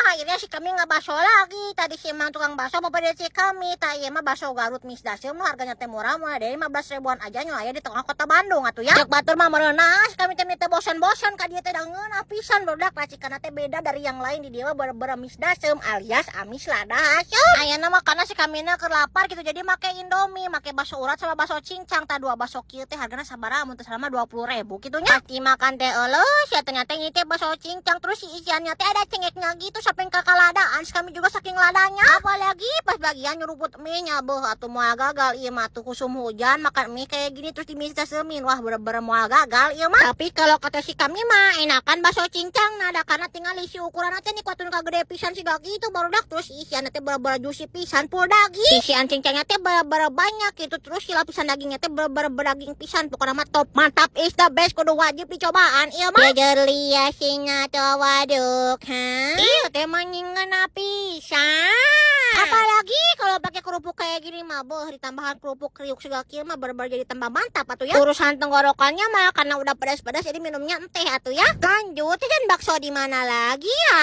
mah akhirnya si kami ngabaso lagi. Tadi si emang tukang bakso mau pada si kami. Tah, ieu mah bakso Garut Misdaseum, harganya teh murah, mulai dari 15 ribuan aja nya, aya di tengah kota Bandung atuh ya. Cek batur mah merenah, si kami teh teh bosan-bosan ka dieu teh, da ngeunah pisan, barudak. Racikanna teh beda dari yang lain. Di dieu mah bener-bener misdaseum alias amis lada haseum. Ayeuna mah karena si kami keur lapar gitu, jadi make Indomie, make bakso urat sama bakso cincang. Tah, dua bakso kieu teh hargana sabaraha? Mun teu salah mah 20 ribu gitu nya. Pasti makan teh euleuh ya, ternyata ini teh bakso cincang, terus si isiannya teh ada cengeknya gitu sampai kakaladaan. Si kami juga saking ladanya, apalagi pas bagian nyeruput mie nya, beuh atuh, moal gagal ieu mah tuh. Kusum hujan makan mie kayak gini terus dimisdasemin, wah, bener-bener moal gagal ieu mah. Tapi kalau kata si kami mah enakan bakso cincang nada, karena tinggal isi ukuran teh nih kuatun gede pisan sih gitu, barudak. Terus isiannya teh bener-bener juicy pisan, full daging, isian cincangnya teh bener-bener banyak gitu, terus si lapisan dagingnya teh bener-bener berdaging pisan. Pokoknya mah top, mantap, is the best, kudu wajib dicobaan ieu mah. Jelia singa waduk ha, iya teh mah nyingeuna pisan, apalagi kalau pakai kerupuk kayak gini mah, boh, ditambahan kerupuk kriuk segala kieu mah bener-bener jadi tambah mantap atuh ya. Urusan tenggorokannya mah karena udah pedas-pedas, jadi minumnya teh atuh ya. Lanjut jajan bakso di mana lagi ya?